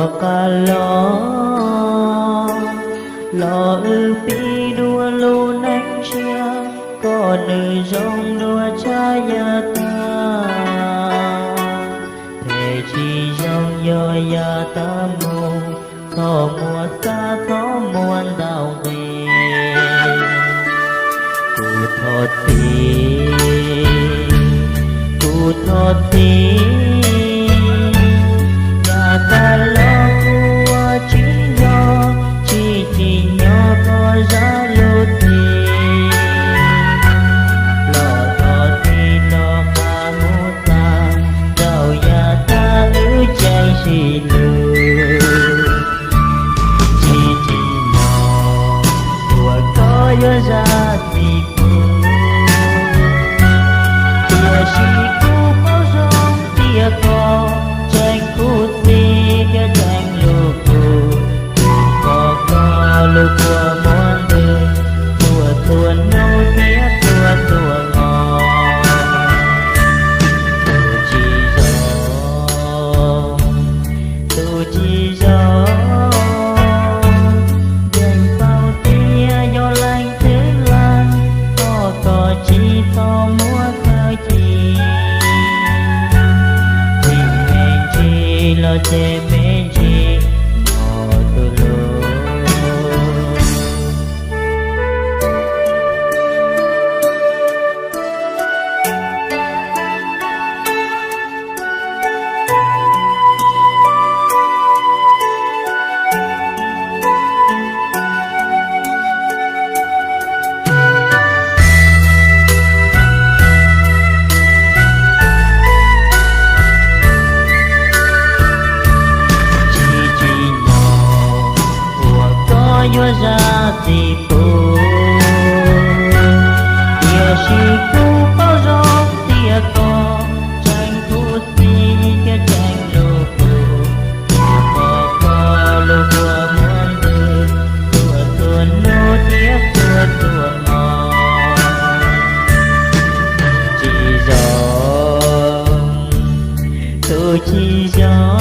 Qab los, los wb pib dua lub neej tshiab, kom nws zoo dua tshaj yav tag. Phem tsis zoo yog yav tas mus, txhob muaj xav txhob muaj ntau nqis. Kuv thov txim, kuv thov txim, yav tas los kuv ua tsis zoo, tsis tsim nyog koj zaj lus txim. Los thov txim rov qab mus txog, zaum yav tas wb tseem sib hlub. Tsis tsim nyog uas koj yuav zam txim kuv, tiam sis kuv paub zoo tias koj tseem khuv xim thiab tseem hlub kuv. Kuv kho koj lub kua muag ntws, txhua txhua hnub thiab txhua txhua hmo. Tus tsis zoo, tus tsis zoo, yeej paub tias yog leej twg lawm, thov koj tsis txhob muab khaws cia. Tsis me ntsis los ces me ntsis, tus hlub. Tsis tsim nyog uas koj yuav zam txim kuv, tiam sis kuv paub zoo tias koj tseem khuv xim thiab tseem hlub kuv. Kuv kho koj lub kua muag ntws, txhua txhua hnub thiab txhua txhua hmo. Tsis zoo, tus tsis zoo,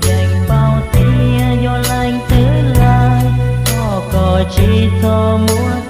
yeej paub tias yog leej twg lawm, thov koj tsis txhob muab